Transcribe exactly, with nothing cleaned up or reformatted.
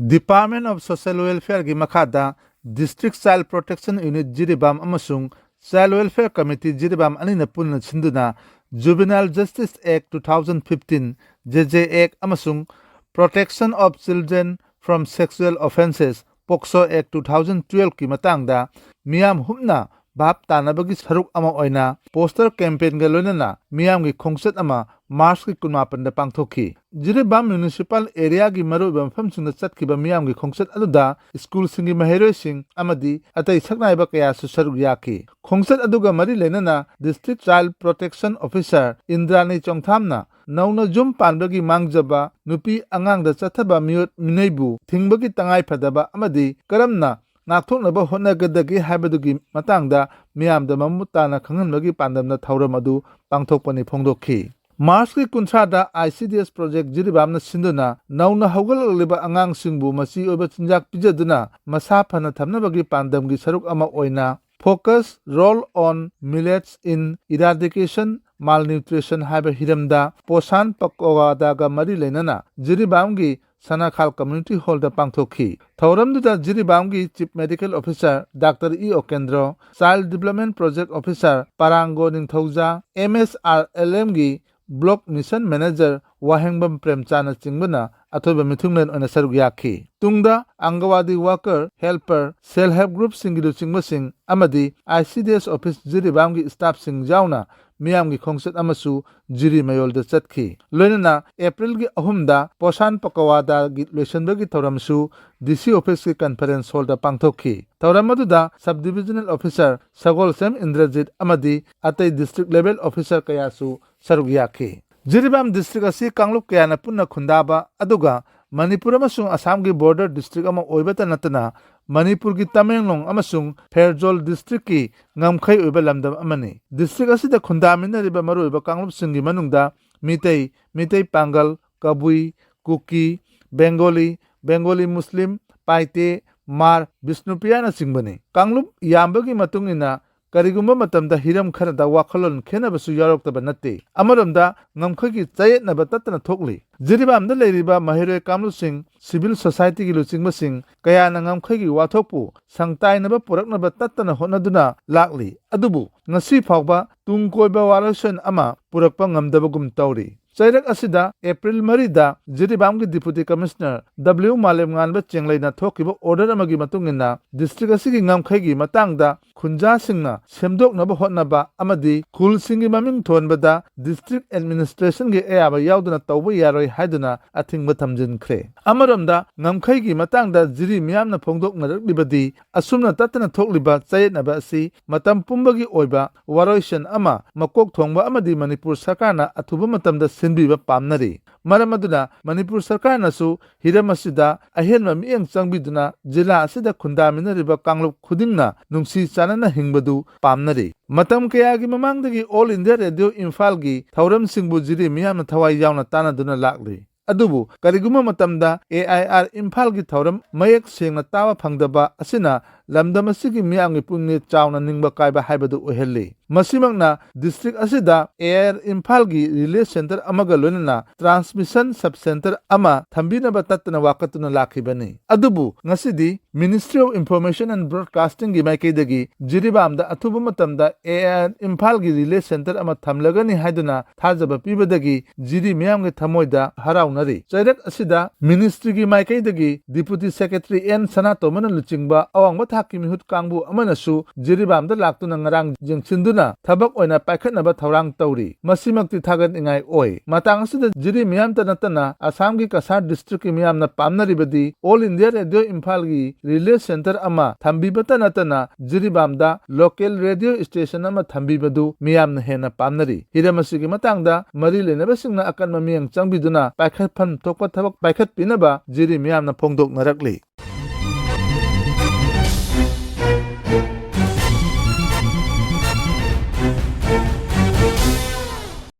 Department of Social Welfare ꯒꯤ ꯃꯈꯥꯗ District Child Protection Unit Jiribam ꯑꯃꯁꯨꯡ Child Welfare Committee ꯖꯤꯔꯤꯕꯥꯝ ꯑꯅꯤꯅ ꯄꯨꯟꯅ ꯁꯤꯟꯗꯨꯅ Juvenile Justice Act two thousand fifteen, JJ Act, ꯑꯃꯁꯨꯡ Protection of Children from Sexual Offences, POCSO Act two thousand twelve ꯀꯤ ꯃꯇꯥꯡꯗ ꯃꯤꯌꯥꯝ ꯍꯨꯞꯅ ꯚꯥꯞ ꯇꯥꯅꯕꯒꯤ ꯁꯔꯨꯛ ꯑꯃ ꯑꯣꯏꯅ poster campaign ꯒ ꯂꯣꯏꯅꯅ ꯃꯤꯌꯥꯝꯒꯤ ꯈꯣꯡꯆꯠ ꯑꯃ March ꯀꯤ ꯀꯨꯟꯃꯥꯄꯟꯗ ꯄꯥꯡꯊꯣꯛꯈꯤ꯫ ꯖꯤꯔꯤꯕꯥꯝ municipal area ꯒꯤ ꯃꯔꯨꯑꯣꯏꯕ ꯃꯐꯝꯁꯤꯡꯗ ꯆꯠꯈꯤꯕ ꯃꯤꯌꯥꯝꯒꯤ ꯈꯣꯡꯆꯠ ꯑꯗꯨꯗ school ꯁꯤꯡꯒꯤ ꯃꯍꯩꯔꯣꯏꯁꯤꯡ ꯑꯃꯗꯤ ꯑꯇꯩ ꯁꯛꯅꯥꯏꯕ ꯀꯌꯥꯁꯨ ꯁꯔꯨꯛ ꯌꯥꯈꯤ꯫ ꯈꯣꯡꯆꯠ ꯑꯗꯨꯒ ꯃꯔꯤ ꯂꯩꯅꯅ District Child Protection Officer ꯏꯟꯗ꯭ꯔꯥꯅꯤ ꯆꯣꯡꯊꯥꯝꯅ ꯅꯧꯅ ꯌꯨꯝ ꯄꯥꯟꯕꯒꯤ ꯃꯥꯡꯖꯕ, ꯅꯨꯄꯤ ꯑꯉꯥꯡꯗ ꯆꯠꯊꯕ ꯃꯤꯑꯣꯠ ꯃꯤꯅꯩꯕꯨ ꯊꯤꯡꯕꯒꯤ ꯇꯉꯥꯏꯐꯗꯕ ꯑꯃꯗꯤ ꯀꯔꯝꯅ ꯉꯥꯛꯊꯣꯛꯅꯕ ꯍꯣꯠꯅꯒꯗꯒꯦ ꯍꯥꯏꯕꯗꯨꯒꯤ ꯃꯇꯥꯡꯗ ꯃꯤꯌꯥꯝꯗ ꯃꯃꯨꯠ ꯇꯥꯅ ꯈꯪꯍꯟꯕꯒꯤ ꯄꯥꯟꯗꯝꯅ ꯊꯧꯔꯝ ꯑꯗꯨ ꯄꯥꯡꯊꯣꯛꯄꯅꯤ ꯐꯣꯡꯗꯣꯛꯈꯤ꯫ March ꯀꯤ ꯀꯨꯟꯊ꯭ꯔꯥꯗ ICDS Project ꯖꯤꯔꯤꯕꯥꯝꯅ ꯁꯤꯟꯗꯨꯅ ꯅꯧꯅ ꯍꯧꯒꯠꯂꯛꯂꯤꯕ ꯑꯉꯥꯡꯁꯤꯡꯕꯨ ꯃꯆꯤ ꯑꯣꯏꯕ ꯆꯤꯟꯖꯥꯛ ꯄꯤꯖꯗꯨꯅ ꯃꯁꯥ ꯐꯅ ꯊꯝꯅꯕꯒꯤ ꯄꯥꯟꯗꯝꯒꯤ ꯁꯔꯨꯛ ꯑꯃ ꯑꯣꯏꯅ Focus Role on Millets in Eradication Malnutrition ꯍꯥꯏꯕ ꯍꯤꯔꯝꯗ ꯄꯣꯁꯥꯟ ꯄꯀꯋꯥꯗꯥꯒ ꯃꯔꯤ ꯂꯩꯅꯅ ꯖꯤꯔꯤꯕꯥꯝꯒꯤ ꯁꯅꯥꯈꯥꯜ Community Hall ꯗ ꯄꯥꯡꯊꯣꯛꯈꯤ꯫ ꯊꯧꯔꯝꯗꯨꯗ ꯖꯤꯔꯤꯕꯥꯝꯒꯤ Chief Medical Officer Doctor E ꯑꯣꯀꯦꯟꯗ꯭ꯔꯣ, Child Development Project Officer ꯄꯥꯔꯥꯡꯒꯣ ꯅꯤꯡꯊꯧꯖꯥ, MSRLM ꯒꯤ Block Mission Manager ꯋꯥꯍꯦꯡꯕꯝ ꯄ꯭ꯔꯦꯝꯆꯥꯅꯆꯤꯡꯕꯅ ꯑꯊꯣꯏꯕ ꯃꯤꯊꯨꯡꯂꯦꯟ ꯑꯣꯏꯅ ꯁꯔꯨꯛ ꯌꯥꯈꯤ꯫ ꯇꯨꯡꯗ ꯑꯪꯒꯋꯥꯗꯤ worker, helper, self help group ꯁꯤꯡꯒꯤ ꯂꯨꯆꯤꯡꯕꯁꯤꯡ ꯑꯃꯗꯤ ICDS office ꯖꯤꯔꯤꯕꯥꯝꯒꯤ staff ꯁꯤꯡ ꯌꯥꯎꯅ ꯃꯤꯌꯥꯝꯒꯤ ꯈꯣꯡꯆꯠ ꯑꯃꯁꯨ ꯖꯤꯔꯤ ꯃꯌꯣꯜꯗ ꯆꯠꯈꯤ꯫ ꯂꯣꯏꯅꯅ April ꯒꯤ ꯑꯍꯨꯝꯗ ꯄꯣꯁꯥꯟ ꯄꯀꯋꯥꯗꯥꯒꯤ ꯂꯣꯏꯁꯤꯟꯕꯒꯤ ꯊꯧꯔꯝꯁꯨ DC office ꯀꯤ conference hall ꯗ ꯄꯥꯡꯊꯣꯛꯈꯤ꯫ ꯊꯧꯔꯝ ꯑꯗꯨꯗ Sub Divisional Officer ꯁꯒꯣꯜꯁꯦꯝ ꯏꯟꯗ꯭ꯔꯖꯤꯠ ꯑꯃꯗꯤ ꯑꯇꯩ district level officer ꯀꯌꯥꯁꯨ ꯁꯔꯨꯛ ꯌꯥꯈꯤ꯫ ꯖꯤꯔꯤꯕꯥꯝ district ꯑꯁꯤ ꯀꯥꯡꯂꯨꯞ ꯀꯌꯥꯅ ꯄꯨꯟꯅ ꯈꯨꯟꯗꯥꯕ, ꯑꯗꯨꯒ ꯃꯅꯤꯄꯨꯔ ꯑꯃꯁꯨꯡ ꯑꯁꯥꯝꯒꯤ border district ꯑꯃ ꯑꯣꯏꯕꯇ ꯅꯠꯇꯅ ꯃꯅꯤꯄꯨꯔꯒꯤ ꯇꯃꯦꯡꯂꯣꯡ ꯑꯃꯁꯨꯡ ꯐꯦꯔꯖꯣꯜ district ꯀꯤ ꯉꯝꯈꯩ ꯑꯣꯏꯕ ꯂꯝꯗꯝ ꯑꯃꯅꯤ꯫ District ꯑꯁꯤꯗ ꯈꯨꯟꯗꯥꯃꯤꯟꯅꯔꯤꯕ ꯃꯔꯨꯑꯣꯏꯕ ꯀꯥꯡꯂꯨꯞꯁꯤꯡꯒꯤ ꯃꯅꯨꯡꯗ ꯃꯤꯇꯩ, ꯃꯤꯇꯩ ꯄꯥꯡꯒꯜ, ꯀꯕꯨꯏ, ꯀꯨꯀꯤ, ꯕꯦꯡꯒꯣꯂꯤ, ꯕꯦꯡꯒꯣꯂꯤ ꯃꯨꯁꯂꯤꯝ, ꯄꯥꯏꯇꯦ, ꯃꯥꯔ, ꯕꯤꯁꯅꯨꯄ꯭ꯔꯤꯌꯥꯅꯆꯤꯡꯕꯅꯤ꯫ ꯀꯥꯡꯂꯨꯞ ꯌꯥꯝꯕꯒꯤ ꯃꯇꯨꯡ ꯏꯟꯅ ꯀꯔꯤꯒꯨꯝꯕ ꯃꯇꯝꯗ ꯍꯤꯔꯝ ꯈꯔꯗ ꯋꯥꯈꯜꯂꯣꯟ ꯈꯦꯠꯅꯕꯁꯨ ꯌꯥꯎꯔꯛꯇꯕ ꯅꯠꯇꯦ꯫ ꯑꯃꯔꯣꯝꯗ ꯉꯝꯈꯩꯒꯤ ꯆꯌꯦꯠꯅꯕ ꯇꯠꯇꯅ ꯊꯣꯛꯂꯤ꯫ ꯖꯤꯔꯤꯕꯥꯝꯗ ꯂꯩꯔꯤꯕ ꯃꯍꯩꯔꯣꯏ ꯀꯥꯡꯂꯨꯞꯁꯤꯡ, ꯁꯤꯚꯤꯜ ꯁꯣꯁꯥꯏꯇꯤꯒꯤ ꯂꯨꯆꯤꯡꯕꯁꯤꯡ ꯀꯌꯥꯅ ꯉꯝꯈꯩꯒꯤ ꯋꯥꯊꯣꯛꯄꯨ ꯁꯪꯇꯥꯏꯅꯕ ꯄꯨꯔꯛꯅꯕ ꯇꯠꯇꯅ ꯍꯣꯠꯅꯗꯨꯅ ꯂꯥꯛꯂꯤ꯫ ꯑꯗꯨꯕꯨ ꯉꯁꯤ ꯐꯥꯎꯕ ꯇꯨꯡ ꯀꯣꯏꯕ ꯋꯥꯔꯣꯏꯁꯤꯟ ꯑꯃ ꯄꯨꯔꯛꯄ ꯉꯝꯗꯕꯒꯨꯝ ꯇꯧꯔꯤ꯫ ꯆꯩꯔꯛ ꯑꯁꯤꯗ ꯑꯦꯄ꯭ꯔꯤꯜ ꯃꯔꯤꯗ ꯖꯤꯔꯤꯕꯥꯝꯒꯤ ꯗꯤꯄꯨꯇꯤ ꯀꯃꯤꯁꯅꯔ ꯗꯕ꯭ꯂꯤꯎ ꯃꯥꯂꯦꯝꯉꯥꯟꯕ ꯆꯦꯡꯂꯩꯅ ꯊꯣꯛꯈꯤꯕ ꯑꯣꯔꯗꯔ ꯑꯃꯒꯤ ꯃꯇꯨꯡ ꯏꯟꯅ ꯗꯤꯁꯇ꯭ꯔꯤꯛ ꯑꯁꯤꯒꯤ ꯉꯝꯈꯩꯒꯤ ꯃꯇꯥꯡꯗ ꯈꯨꯟꯖꯥꯁꯤꯡꯅ ꯁꯦꯝꯗꯣꯛꯅꯕ ꯍꯣꯠꯅꯕ ꯑꯃꯗꯤ ꯈꯨꯜꯁꯤꯡꯒꯤ ꯃꯃꯤꯡ ꯊꯣꯟꯕꯗ ꯗꯤꯁꯇ꯭ꯔꯤꯛ ꯑꯦꯗꯃꯤꯅꯤꯁꯇ꯭ꯔꯦꯁꯟꯒꯤ ꯑꯌꯥꯕ ꯌꯥꯎꯗꯅ ꯇꯧꯕ ꯌꯥꯔꯣꯏ ꯍꯥꯏꯗꯨꯅ ꯑꯊꯤꯡꯕ ꯊꯝꯖꯤꯟꯈ꯭ꯔꯦ꯫ ꯑꯃꯔꯣꯝꯗ ꯉꯝꯈꯩꯒꯤ ꯃꯇꯥꯡꯗ ꯖꯤꯔꯤ ꯃꯤꯌꯥꯝꯅ ꯐꯣꯡꯗꯣꯛꯅꯔꯛꯂꯤꯕꯗꯤ ꯑꯁꯨꯝꯅ ꯇꯠꯇꯅ ꯊꯣꯛꯂꯤꯕ ꯆꯌꯦꯠꯅꯕ ꯑꯁꯤ ꯃꯇꯝ ꯄꯨꯝꯕꯒꯤ ꯑꯣꯏꯕ ꯋꯥꯔꯣꯏꯁꯤꯟ ꯑꯃ ꯃꯀꯣꯛ ꯊꯣꯡꯕ ꯑꯃꯗꯤ ꯃꯅꯤꯄꯨꯔ ꯁꯔꯀꯥꯔꯅ ꯑꯊꯨꯕ ꯃꯇꯝꯗ ꯁꯤꯟꯕꯤꯕ ꯄꯥꯝꯅꯔꯤ꯫ ꯃꯔꯝ ꯑꯗꯨꯅ ꯃꯅꯤꯄꯨꯔ ꯁꯔꯀꯥꯔꯅꯁꯨ ꯍꯤꯔꯝ ꯑꯁꯤꯗ ꯑꯍꯦꯟꯕ ꯃꯤꯠꯌꯦꯡ ꯆꯪꯕꯤꯗꯨꯅ ꯖꯤꯂꯥ ꯑꯁꯤꯗ ꯈꯨꯟꯗꯥꯃꯤꯟꯅꯔꯤꯕ ꯀꯥꯡꯂꯨꯞ ꯈꯨꯗꯤꯡꯅ ꯅꯨꯡꯁꯤ ꯆꯥꯟꯅꯅ ꯍꯤꯡꯕꯗꯨ ꯄꯥꯝꯅꯔꯤ꯫ ꯃꯇꯝ ꯀꯌꯥꯒꯤ ꯃꯃꯥꯡꯗꯒꯤ ꯑꯣꯜ ꯏꯟꯗꯤꯌꯥ ꯔꯦꯗꯤꯑꯣ ꯏꯝꯐꯥꯜꯒꯤ ꯊꯧꯔꯝꯁꯤꯡꯕꯨ ꯖꯤꯔꯤ ꯃꯤꯌꯥꯝꯅ ꯊꯋꯥꯏ ꯌꯥꯎꯅ ꯇꯥꯟꯅꯗꯨꯅ ꯂꯥꯛꯂꯤ꯫ ꯑꯗꯨꯕꯨ ꯀꯔꯤꯒꯨꯝꯕ ꯃꯇꯝꯗ ꯑꯦ ꯑꯥꯏ ꯑꯥꯔ ꯏꯝꯐꯥꯜꯒꯤ ꯊꯧꯔꯝ ꯃꯌꯦꯛ ꯁꯦꯡꯅ ꯇꯥꯕ ꯐꯪꯗꯕ ꯑꯁꯤꯅ ꯂꯝꯗꯝ ꯑꯁꯤꯒꯤ ꯃꯤꯌꯥꯝꯒꯤ ꯄꯨꯛꯅꯤꯡ ꯆꯥꯎꯅ ꯅꯤꯡꯕ ꯀꯥꯏꯕ ꯍꯥꯏꯕꯗꯨ ꯑꯣꯏꯍꯜꯂꯤ꯫ ꯃꯁꯤꯃꯛꯅ ꯗꯤꯁꯇ꯭ꯔꯤꯛ ꯑꯁꯤꯗ ꯑꯦ ꯑꯥꯏ ꯑꯥꯔ ꯏꯝꯐꯥꯜꯒꯤ ꯔꯤꯂꯦ ꯁꯦꯟꯇꯔ ꯑꯃꯒ ꯂꯣꯏꯅꯅ ꯇ꯭ꯔꯥꯟꯁꯃꯤꯁꯟ ꯁꯕ ꯁꯦꯟꯇꯔ ꯑꯃ ꯊꯝꯕꯤꯅꯕ ꯇꯠꯇꯅ ꯋꯥꯀꯠꯇꯨꯅ ꯂꯥꯛꯈꯤꯕꯅꯤ꯫ ꯑꯗꯨꯕꯨ ꯉꯁꯤꯗꯤ Ministry of Information and Broadcastingꯒꯤ ꯃꯥꯏꯀꯩꯗꯒꯤ ꯖꯤꯔꯤꯕꯥꯝꯗ ꯑꯊꯨꯕ ꯃꯇꯝꯗ ꯑꯦ ꯑꯥꯏ ꯑꯥꯔ ꯏꯝꯐꯥꯜꯒꯤ ꯔꯤꯂꯦ ꯁꯦꯟꯇꯔ ꯑꯃ ꯊꯝꯂꯒꯅꯤ ꯍꯥꯏꯗꯨꯅ ꯊꯥꯖꯕ ꯄꯤꯕꯗꯒꯤ ꯖꯤꯔꯤ ꯃꯤꯌꯥꯝꯒꯤ ꯊꯃꯣꯏꯗ ꯍꯔꯥꯎꯅꯔꯤ꯫ ꯆꯩꯔꯛ ꯑꯁꯤꯗ ꯃꯤꯅꯤꯁꯇ꯭ꯔꯤꯒꯤ ꯃꯥꯏꯀꯩꯗꯒꯤ ꯗꯤꯄꯨꯇꯤ ꯁꯦꯀ꯭ꯔꯦꯇꯔꯤ ꯑꯦꯟ ꯁꯅꯥꯇꯣꯝꯕꯅ ꯂꯨꯆꯤꯡꯕ ꯑꯋꯥꯡꯕ ꯊꯥꯛꯀꯤ ꯃꯤꯍꯨꯠ ꯀꯥꯡꯕꯨ ꯑꯃꯅꯁꯨ ꯖꯤꯔꯤꯕꯥꯝꯗ ꯂꯥꯛꯇꯨꯅ ꯉꯔꯥꯡ ꯌꯦꯡꯁꯤꯟꯗꯨꯅ ꯊꯕꯛ ꯑꯣꯏꯅ ꯄꯥꯏꯈꯠꯅꯕ ꯊꯧꯔꯥꯡ ꯇꯧꯔꯤ꯫ ꯃꯁꯤꯃꯛꯇꯤ ꯊꯥꯒꯠꯅꯤꯡꯉꯥꯏ ꯑꯣꯏ꯫ ꯃꯇꯥꯡ ꯑꯁꯤꯗ ꯖꯤꯔꯤ ꯃꯤꯌꯥꯝꯇ ꯅꯠꯇꯅ ꯑꯁꯥꯝꯒꯤ ꯀꯁꯥꯔ ꯗꯤꯁꯇ꯭ꯔꯤꯛꯀꯤ ꯃꯤꯌꯥꯝꯅ ꯄꯥꯝꯅꯔꯤꯕꯗꯤ ꯑꯣꯜ ꯏꯟꯗꯤꯌꯥ ꯔꯦꯗꯤꯑꯣ ꯏꯝꯐꯥꯜꯒꯤ ꯔꯤꯂꯦ ꯁꯦꯟꯇꯔ ꯑꯃ ꯊꯝꯕꯤꯕꯇ ꯅꯠꯇꯅ ꯖꯤꯔꯤꯕꯥꯝꯗ ꯂꯣꯀꯦꯜ ꯔꯦꯗꯤꯑꯣ ꯁ꯭ꯇꯦꯁꯟ ꯑꯃ ꯊꯝꯕꯤꯕꯗꯨ ꯃꯤꯌꯥꯝꯅ ꯍꯦꯟꯅ ꯄꯥꯝꯅꯔꯤ꯫ ꯍꯤꯔꯝ ꯑꯁꯤꯒꯤ ꯃꯇꯥꯡꯗ ꯃꯔꯤ ꯂꯩꯅꯕꯁꯤꯡꯅ ꯑꯀꯟꯕ ꯃꯤꯠꯌꯦꯡ ꯆꯪꯕꯤꯗꯨꯅ ꯄꯥꯏꯈꯠꯐꯝ ꯊꯣꯛꯄ ꯊꯕꯛ ꯄꯥꯏꯈꯠꯄꯤꯅꯕ ꯖꯤꯔꯤ ꯃꯤꯌꯥꯝꯅ ꯐꯣꯡꯗꯣꯛꯅꯔꯛꯂꯤ꯫